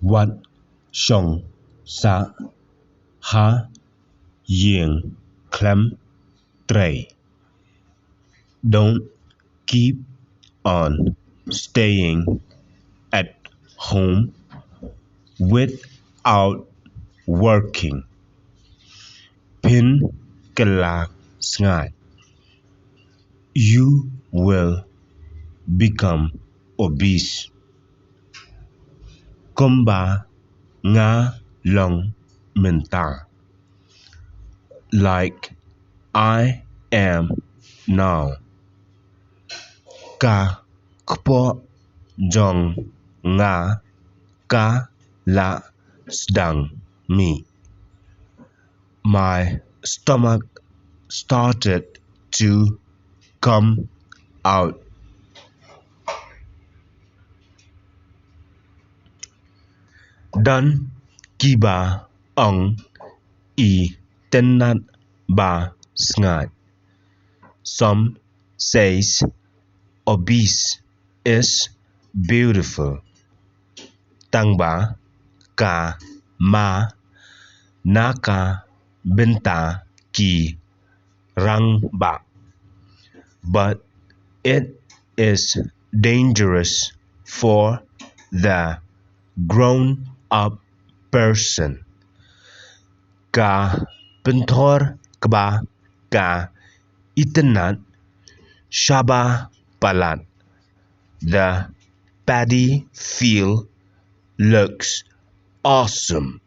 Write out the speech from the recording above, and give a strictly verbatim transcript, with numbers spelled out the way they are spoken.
Wat shong sah ha ïing khlem trei. Don't keep on staying at home without working. Phin kylla sngaid. You will become obese. Kumba nga long mynta. Like I am now. Ka kpoh jong nga ka la sdang mih. My stomach started to come out. Don kiba ong itynnad ba sngaid. Some says obese is beautiful. Tangba ka ma na ka bynta ki rangbah. But it is dangerous for the grown up person. Ka pynthor kba ka itynnad shaba palat. The paddy field looks awesome.